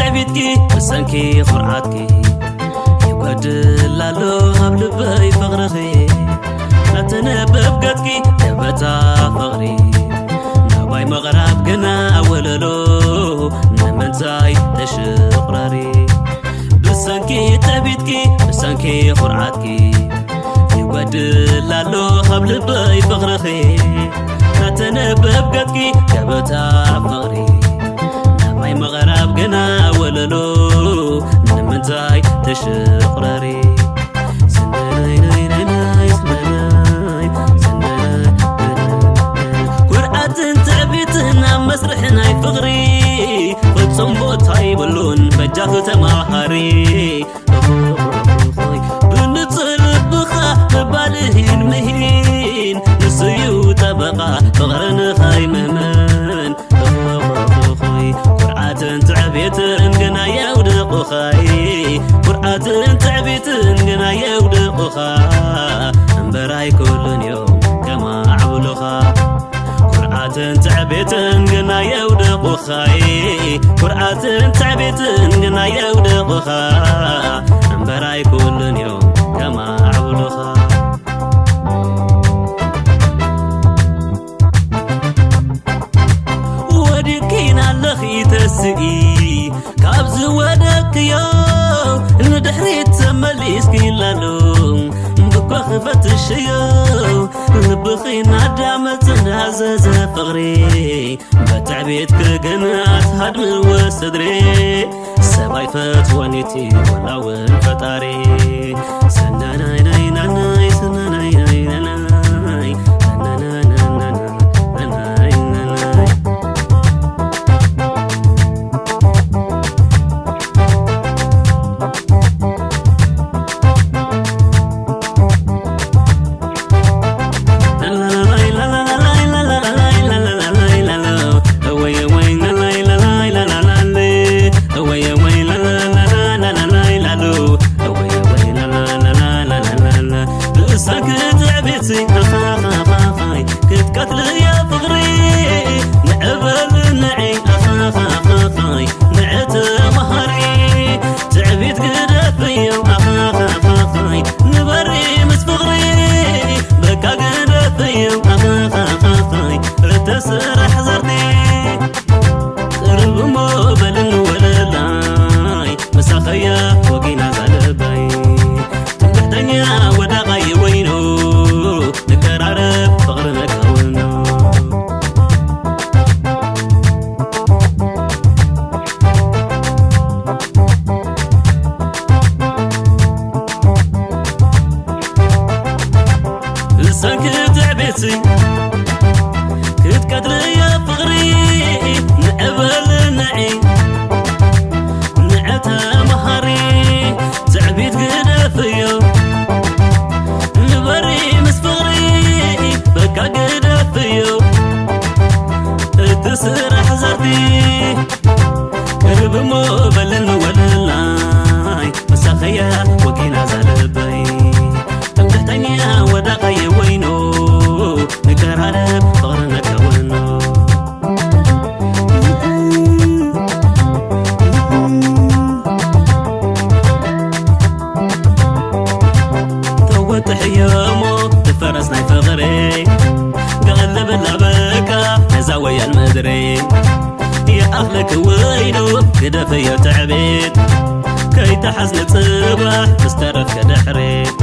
ትዕቢትኪ ብሰንኪ ኩርዓትኪ ይጎድል ኣሎ ኣብ ልበይ ፍቕርኺ። ናተነበብ ገጽኪ ገበታ ፍቕሪ ናባይ ምቕራብ ግና ወለሎ ንምንታይ ተሽቕረሪ? ብሰንኪ ትዕቢትኪ ብሰንኪ ኩርዓትኪ ይጎድል ኣሎ ካብ ልበይ ፍቕርኺ። ናተነበብ ገጽኪ ገበታ ፍቕሪ ናባይ ምቕራብ ግና ወለሎ ንምንታይ ተሽቕረሪ? ስነናይ ናይ ናይ ናይ ስነናይ ስነናይ ኩርዓትን ትዕቢትን ኣብ መስርሕ ናይ ፍቕሪ ፍጹም ቦታ ይብሉን በጃኺ ተማሃሪ። ብንጹር ልብኻ ምባልህን ምህን ንሱዩ ጠበቓ ፍቕርንኻ ይምህመን። ኩርዓትን ትዕቢትን ግና የውድቑኻይ። ኩርዓትን ትዕቢትን ግና የውድቑኻ እምበር ኣይኩሉን እዮም ከማዕብሉኻ። ኩርዓትን ትዕቢትን ግና የውድቑኻይ። ኩርዓትን ትዕቢትን ግና የውድቑኻ እምበር ኣይኩሉን እዮም ከማዕብሉኻ። ወዲቅኪን ኣለኺ ተስኢ ካብ ዝወደቅክዮ ንድሕሪት ተመሊስኪ ላሉ ብኳ ክፈትሽዮ ልብኺ እናዳመፅ እንዳዘዘ ፍቕሪ በትዕቢት ክግናት ሃድሚ ወሰድሪ ሰብኣይ ፈትወኒቲ ወላውን ፈጣሪ ሰናናይ ናይ ናናይ ሰናናይ ናይ ናናይ ሰናናይ ናይ ናናይ ብእሳክ ትዕቢት ክትቀትልያ ፍቕሪ ንዕበል ንዒ ንዒ ተመሃሪ ትዕቢት ግደፍዮ ንበሪ ምስ ፍቕሪ በቃ ግደፍዮ እተ ስራሕ ዘርቲ ቅርብ እሞ በልን ወለላይ ምሳኸያ ወጊና ዛለባይ ትምክሕተኛ ወዳቓይ ወይኖ ንቀራረብ ፍቕሪ ነካውኖ ብሰንኪ ትዕቢት ክትቀትልዮ ፍቕሪ ንዕበል ንዒ ንዕተ መሃሪ ትዕቢት ግደፍዮ ንበሪ ምስ ፍቕሪ በቃ ግደፍዮ እቲ ስራሕ ዘርቲ ቅርብ እሞ በልን ወለላይ ምሳኸያ ወጊና ዛለበይ ትምክሕተኛ ወዳቓየ ወይኖ ንቀራረብ ፍቕሪ ነካውኖ ተወጥሕዮሞ ንፈረስ ናይ ፍቕሪ ገለብላ በቃ ነዛ ወያል ምድሪ ይኣኽለኪ ወይኑ ግደፍዮ ትዕቢት ከይተሓዝኒ ጽባሕ ምስ ተረፍኪ ድሕሪት